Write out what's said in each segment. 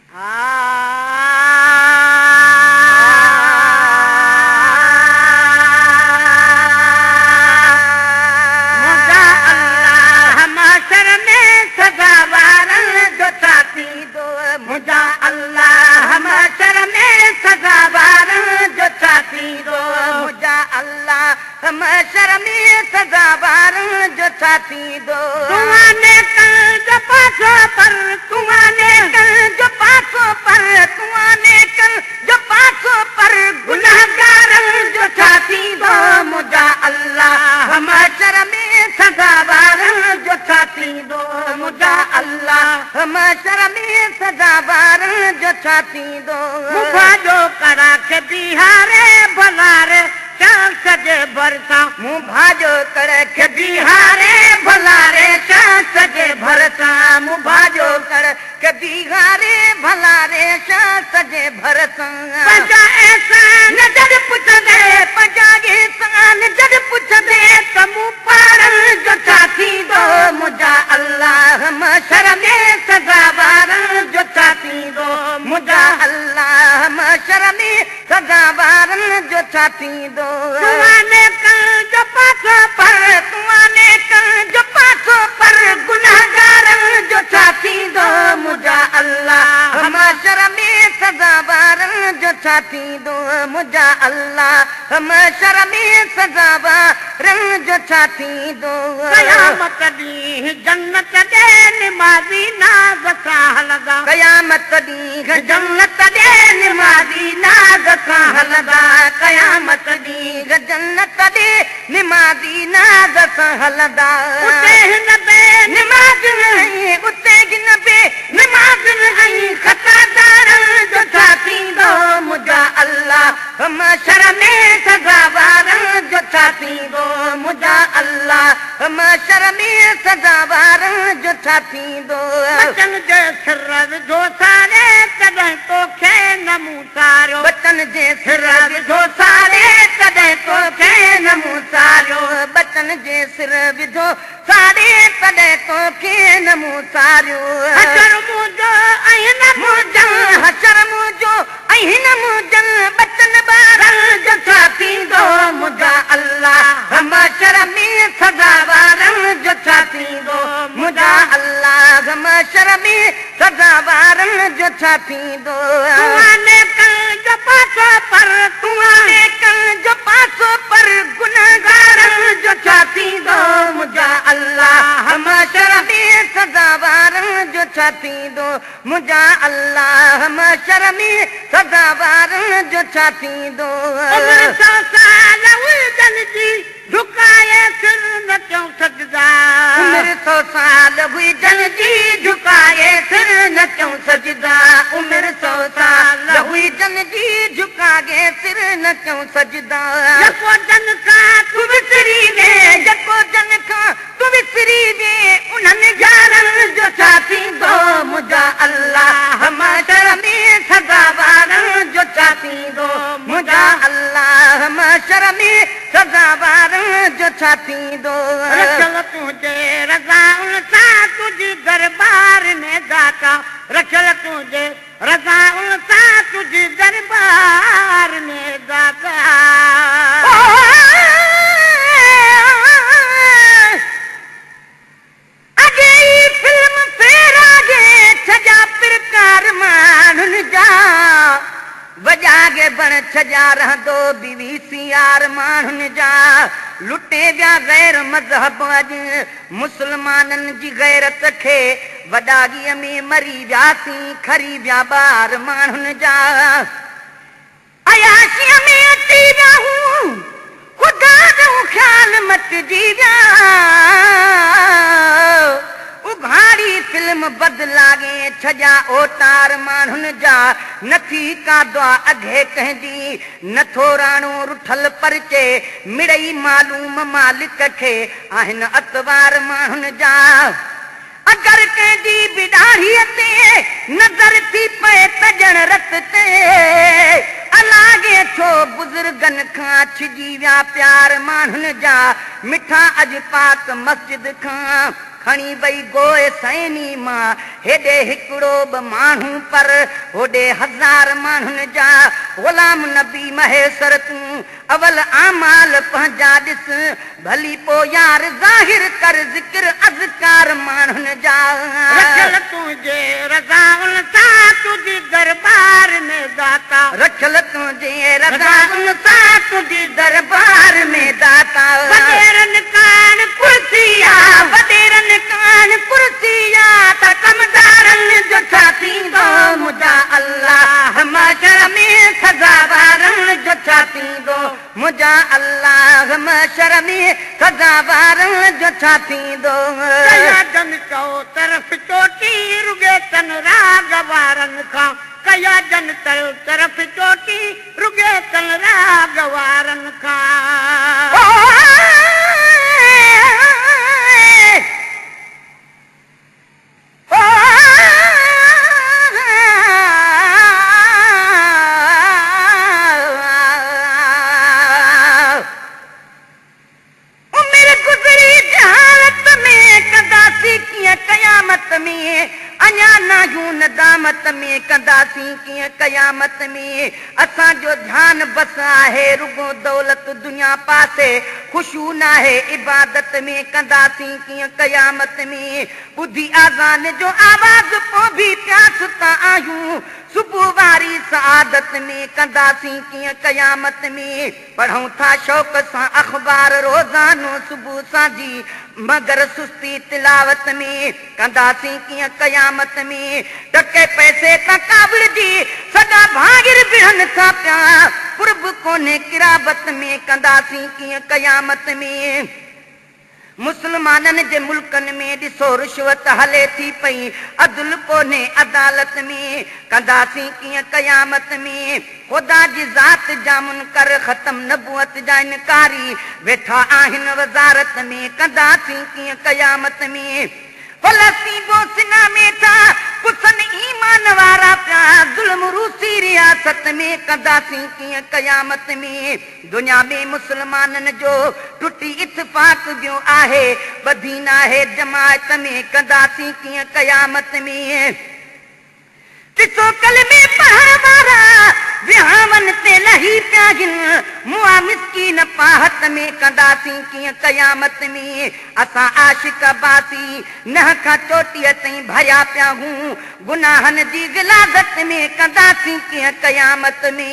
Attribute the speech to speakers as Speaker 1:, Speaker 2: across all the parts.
Speaker 1: منهنجا الله محشر ۾ سزا وارن جو ڇا ٿيندو؟ منهنجا الله محشر ۾ سزا وارن جو ڇا ٿيندو؟ منهنجا الله محشر ۾ سزا وارن جو ڇا ٿيندو؟ تون نيڪن جو پاسو پر، تون نيڪن جو پاسو پر، تون نيڪن جو پاسو پر، گنهگارن جو ڇا ٿيندو؟ منهنجا الله محشر ۾ سزا وارن جو ڇا ٿيندو؟ منهنجا الله محشر ۾ سزا وارن جو ڇا ٿيندو؟ مون ڀاڄو ڪڙا کي بيهاري ڀلاري شخص جي ڀرسان، مون ڀاڄو ڪڙ کي بيهاري ڀلاري شخص جي ڀرسان، مون ڀاڄو ڪڙ کي بيهاري ڀلاري شخص جي ڀرسان. پنهنجا احسان جڏهن پڇندي، پنهنجا احسان جڏهن پڇندي، ته مون پارن جو ڇا ٿيندو؟ منهنجا الله محشر ۾ سزا وارن جو ڇا ٿيندو؟ منهنجا الله محشر ۾ سزا وارن جو ڇا ٿيندو؟ تون نيڪن جو پاسو پر، تون نيڪن جو پاسو پر، گنهگارن جو ڇا ٿيندو؟ منهنجا الله محشر ۾ سزا وارن جو ڇا ٿيندو؟ منهنجا الله محشر ۾ سزا وارن جو ڇا ٿيندو؟ قيامت ڏينهن جنت ڏي نمازي ناز سان هلندا، قيامت ڏينهن جنت ڏي نمازي ناز سان هلندا، قيامت ڏينهن جنت ڏي نمازي ناز سان هلندا. اتي هن بي نمازين ۽ اتي هن بي نمازين ۽ خطادارن جو ڇا ٿيندو؟ منهنجا الله محشر ۾ سزا وارن جو ڇا ٿيندو؟ منهنجا الله محشر ۾ سزا وارن جو ڇا ٿيندو؟ ٻچن جي سر وڌو ساري، تڏهن توکي نه مون ساريو، ٻچن جي سر وڌو ساري، تڏهن توکي نه مون ساريو، ٻچن جي سر وڌو ساري، تڏهن توکي نه مون ساريو. حشر منهنجو ۽ نه منهنجن، حشر منهنجو ۽ نه منهنجن ٻچن ٻارن جو ڇا ٿيندو؟ منهنجا الله محشر ۾ سزا وارن جو ڇا ٿيندو؟ منهنجا الله محشر ۾ سزا وارن جو ڇا ٿيندو؟ تون نيڪن جو پاسو پر، تون نيڪن جو پاسو پر، گنهگارن جو ڇا ٿيندو؟ منهنجا الله محشر ۾ سزا وارن جو ڇا ٿيندو؟ منهنجا الله محشر ۾ سزا وارن جو ڇا ٿيندو؟ عمر سؤ سال هئي جن جي، جهڪائي سر نه ڪيون سجدا، عمر سؤ سال هئي جن جي، جهڪائي سر نه ڪيون سجدا، عمر سؤ سال هئي جن جي، جهڪائي سر نه ڪيون سجدا. جيڪو جن کان تون وسري وئين، جيڪو جن کان تون وسري وئين، انهن يارن جو ڇا ٿيندو؟ منهنجا الله محشر ۾ سزا وارن جو ڇا ٿيندو؟ منهنجا الله محشر ۾ سزا وارن جو ڇا ٿيندو؟ رکيل تنهنجي رضائن سان تنهنجي درٻار ۾ داتا، رکيل تنهنجي رضائن سان تنهنجي درٻار ۾ داتا. اڳي ئي فلم ڦيراڳي ڇڏيا پرڪار ماڻهن جا، وڄاڳي بڻ ڇڏيا رهندو به وي سي آر ماڻهن جا، لٽي ويا غير مذهب اڄ مسلمانن جي غيرت کي، وڏاڳيء ۾ مري وياسين کري ويا ٻار ماڻهن جا. عياشيء ۾ اچي ويا هون، خدا ڏانهن خيال مٽجي ويا. اگهاڙي فلم بدلاڳي ڇڏيا اوتار ماڻهن جا، نه ٿي ڪا دعا اگهي ڪنهن جي، نه ٿو راڻو رٺل پرچي، مڙئي معلوم مالڪ کي آهن اطوار ماڻهن جا. اگر ڪنهن جي به ڏاڙهيء تي نظر ٿي پئي ته ڄڻ رت تي الاڳي ڇو بزرگن کان ڇڄي ويا پيار ماڻهن جا، مٺا اڄ پاڪ مسجد کان. کڻي وئي گوءِ سيني مان. هيڏي هڪڙو به ماڻهو پر هوڏي هزار ماڻهن جا. غلام نبي مهيسر تون اول اعمال پنهنجا ڏس، ڀلي پوءِ يار ظاهر ڪر ذڪر اذڪار ماڻهن جا.
Speaker 2: رکيل تنهنجي رضائن سان تنهنجي درٻار ۾ داتا.
Speaker 1: رکيل تنهنجي رضائن سان تنهنجي درٻار ۾ داتا.
Speaker 2: وڏيرن ڪاڻ ڪرسي آ،
Speaker 1: وڏيرن ڪاڻ ڪرسي آ، ته ڪمدارن جو ڇا ٿيندو؟ منهنجا الله محشر ۾ سزا وارن جو ڇا ٿيندو؟ منهنجا الله محشر ۾ سزا وارن جو ڇا ٿيندو؟
Speaker 2: ڪيا جن چئو طرف چوٽي رڳي تن راڳ وارن کان. ڪيا جن چئو طرف چوٽي رڳي تن راڳ وارن کان.
Speaker 1: عمر گذري جهالت ۾ ڪنداسين ڪيئن قيامت ۾؟ اڃا ناهيون ندامت ۾ ڪنداسين ڪيئن قيامت ۾؟ اسان جو ڌيان بس آهي رڳو دولت دنيا پاسي، خوشو ناهي عبادت ۾ ڪنداسين ڪيئن قيامت ۾؟ ٻڌي آذان جو آواز پوءِ به پيا ستا آهيون، صبح واري سعادت ۾ ڪنداسين ڪيئن قيامت ۾؟ پڙهون ٿا شوق سان اخبار روزانو صبح سان جي، مگر سستي تلاوت ۾ ڪنداسين ڪيئن قيامت ۾؟ ٽڪي پئسي تان ڪاوڙجي سڳا ڀائر وڙهن ٿا پيا، قرب ڪونهي قرابت ۾ ڪنداسين ڪيئن قيامت ۾؟ مسلمانن جي ملڪن ۾ ڏسو رشوت هلي ٿي پئي، عدل ڪونهي عدالت ۾ ڪنداسين ڪيئن قيامت ۾؟ خدا جي ذات جا منڪر، ختم نبوت جا انڪاري ويٺا آهن وزارت ۾ ڪنداسين ڪيئن قيامت ۾؟ فلسطين بوسنا ۾ ٿا ڪسن ايمان وارا پيا، ظلم روسي رياست ۾ ڪنداسين ڪيئن قيامت ۾؟ دنيا ۾ مسلمانن جو ٽٽي اتفاق ويو آهي، ٻڌي ناهي جماعت ۾ ڪنداسين ڪيئن قيامت ۾؟ ڏسو ڪلمي پڙهڻ وارا وهاون تي لهي پيا آهن، مئا مسڪين پاهت ۾ ڪنداسين ڪيئن قيامت ۾؟ اسان عاشق عباسي ننهن کان چوٽيءَ تائين ڀريا پيا آهيون، گناهن جي غلاظت ۾ ڪنداسين ڪيئن قيامت ۾؟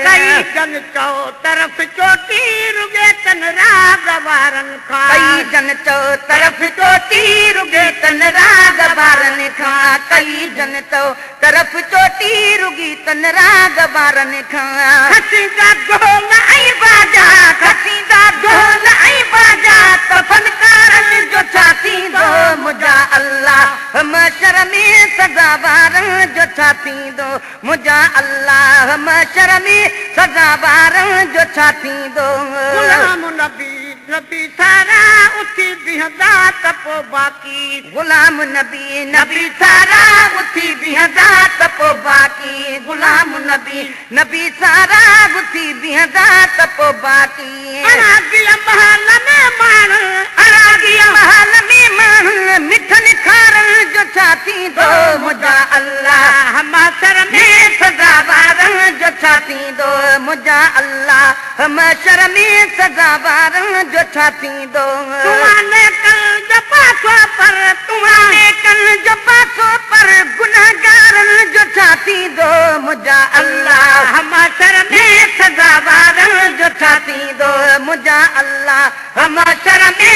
Speaker 2: ڪئي جن چئو طرف چوٽي رڳي تن راڳ وارن کان.
Speaker 1: ڪئي جن چئو طرف چوٽي رڳي تن راڳ وارن کان. ڪئي جن چئو طرف چوٽي رڳي تن راڳ وارن کان.
Speaker 2: کسيندا ڍول
Speaker 1: ۽ باجا، کسيندا ڍول ۽ باجا، ته فنڪارن جو ڇا ٿيندو؟ منهنجا الله محشر ۾ سزا وارن جو ڇا ٿيندو؟ منهنجا الله محشر ۾ سزا وارن جو ڇا ٿيندو؟
Speaker 2: غلام نبي نبي سارا اٿي بيهندا ته پوءِ باقي.
Speaker 1: غلام نبي نبي سارا اٿي بيهندا ته پوءِ باقي. غلام نبي نبي سارا اٿي بيهندا ته پوءِ باقي.
Speaker 2: اراڳيءَ محل ۾ ماڻهو،
Speaker 1: اراڳيءَ محل ۾ ماڻهن مٺن کارن جو ڇا ٿيندو؟ منهنجا الله
Speaker 2: محشر
Speaker 1: ۾ سزا وارن جو ڇا ٿيندو؟ منهنجا الله محشر ۾ سزا وارن جو ڇا ٿيندو؟
Speaker 2: تماني ڪل جو پاسو پر،
Speaker 1: تماني ڪل جو پاسو پر گنهگارن جو ڇا ٿيندو؟ منهنجا الله
Speaker 2: محشر
Speaker 1: ۾ سزا وارن جو ڇا ٿيندو؟ منهنجا الله محشر ۾